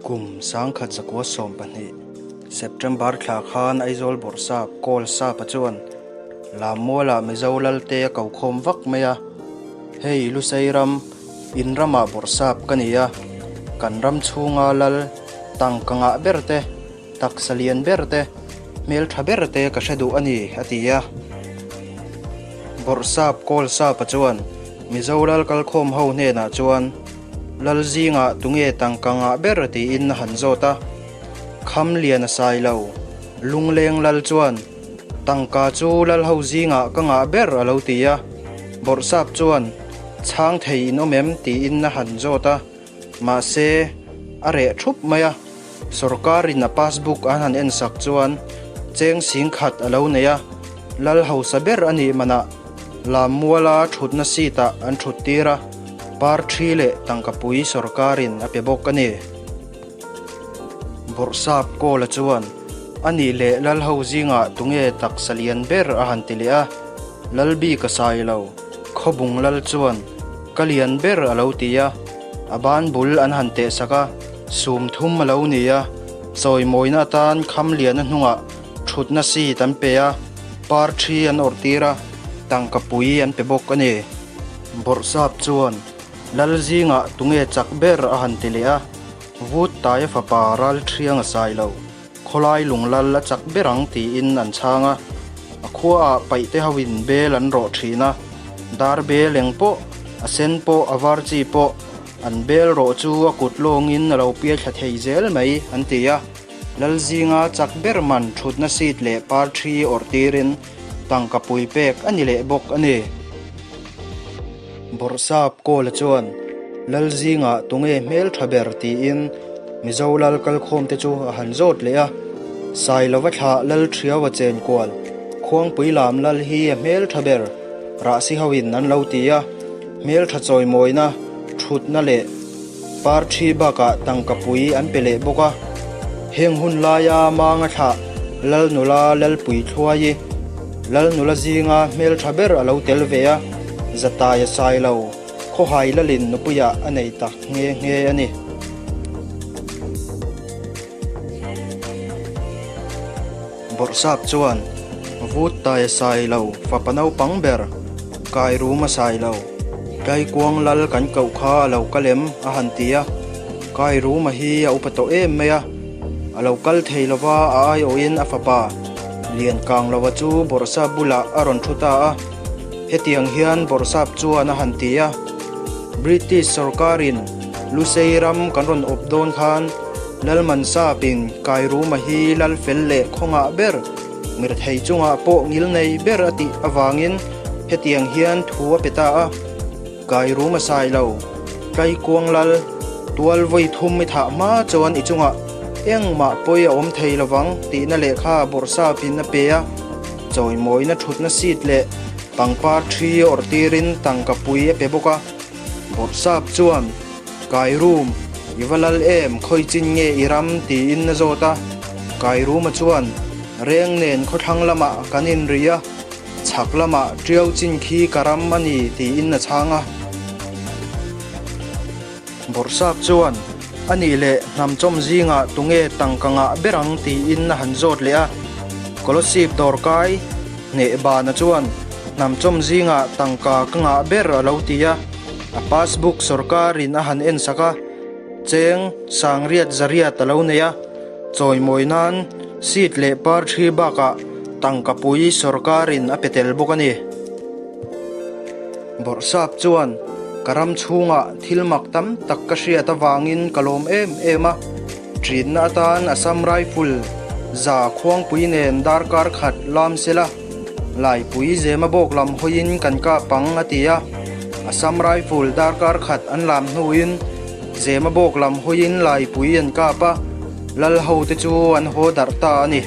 Kum 1912, September thla khan Aizawl Bawrhsap Kawl Sapa chuan Lammualah Mizo Lalte a ko khawm vak mai a, Hei Lusei ram, in ramah Bawrhsap ka ni a, kan ram chhunga Lal tangka ngah ber te, Taksa lian ber te, hmeltha ber te ka hre duh a ni, a ti a. Bawrhsap Kawlsapa chuan Mizo lal kalkhawm ho hnenah chuan, Lal zingah tunge tangka ngah ber tiin a han zawt a. Kham lian a sai lo, Lungleng lal chuan, Tangka chu lal ho zingah ka ngah ber a lo ti a. Bawrhsap chuan, Chhang thei in awm em? tiin a han zawt a. Mahse, a reh thup mai a, sorkarin a passbook an han ensak chuan cheng sing khat a lo nei a, lal hausa ber a nih manah Lammuala thutna seat ah an thut tir a, par thi leh tangkapui sorkarin a pe bawk a ni. Bawrhsap Kawla chuan, A nih leh lal ho zingah tunge taksa lian ber a han ti leh a, Lal bik a sai lo, Khawbung lal chuan, Ka lian ber a lo ti a, a ban bul an han teh sak a, sum thum a lo ni a, chawi mawina atan kham liana hnungah thutna seat an pe a, par thi an awrh tir a, tangka pui an pe bawk a ni. Bawrhsap chuan, Lal zingah tunge chak ber a han ti leh a, Vut Taia fapa ral thiang a sai lo, khawlai lung lal a chak ber ang tiin an chhang a, a khuaah paihte hoin bel an rawh thin a, dar bel eng pawh, a sen pawh, a var chi pawh, an bel rawh chu a kut lawngin a lo piai thla thei zel mai an ti a, Lalzinga chak ber man thutna seat leh par thi awrh tirin tangka pui pek a ni leh bawk a ni. Bawrhsap Kawla chuan Lalzingah tunge hmel tha ber tiin Mizo lal kalkhawmte chu a han zawt leh a, Sailova thlah Lal Thiaua chenkual Khuangpui lam lal hi a hmel tha ber Rahsi hoin an lo ti a, hmel tha chawimawina, thutna leh par thi bakah tangka pui an pe leh bawk a. Heng hun laia Manga thlah Lal nula Lalpui Thluaii, Lal nula zinga hmel tha ber a lo tel ve a, Zatai a sai lo, Khawhai Lalin nupuiah a nei tak nghe nghe a ni. Bawrhsap chuan, Vut tai a sai lo, fapa naupang ber, kai rum a sai lo, Tlaikuang lal kan koh kha a lo kal em? a han ti a. Kai ruma hi a upa tawh em mai a, a lo kal thei lova a aiawhin a fapa Liankang lova chu Bawrhsap bulah a rawn thu ta a. Hetiang hian Bawrhsap chuan a han ti a, British sorkarin Lusei ram kan rawn awp dawn khan Lalman Sapin Kairuma hi lal fel leh khawngah ber, mirthei chungah pawh ngil nei ber a tih avangin hetiang hian thu a pe ta a, Kairuma sai lo, Tlaikuang lal, tual vawi thum i thah hma chuan i chungah engmah pawi a awm thei lovang tihna lehkha Bawrhsapin a pe a, chawimawina thutna seat leh pangpar thi awrh tirin tangka pui a pe bawk a. Bawrhsap chuan, Kairum, i va lal em, khawi chin nge i ram? tiin a zawt a. Kairuma chuan, Reng nen khawthlang lamah kan inri a, chhak lamah tiau chin khi ka ram a ni, tiin a chhang a. Bawrhsap chuan, A nih leh hnamchawm zingah tunge tangka ngah ber ang? tiin a han zawt leh a. Kolosip dawrkai hneh bana chuan, Hnamchawm zingah tangka ka ngah ber a lo ti a, a passbook sorkarin a han ensak a, cheng sangriat zariat a lo nei a, chawimawi nan seat leh par thi bakah tangka pui sorkarin a pe tel bawk a ni. Bawrhsap chuan ka ram chhungah thil mak tam tak ka hriat avangin ka lawm em em a, ṭinna atan Assam Rifle za khuangpui nen darkar khat lam sela, Laipui zema bawk lam hawiin kan kap ang a ti a, Assam Rifle darkar khat an lam hnuin zema bawk lam hawiin Laipui an kap a, lal hote chu an haw darh ta a ni.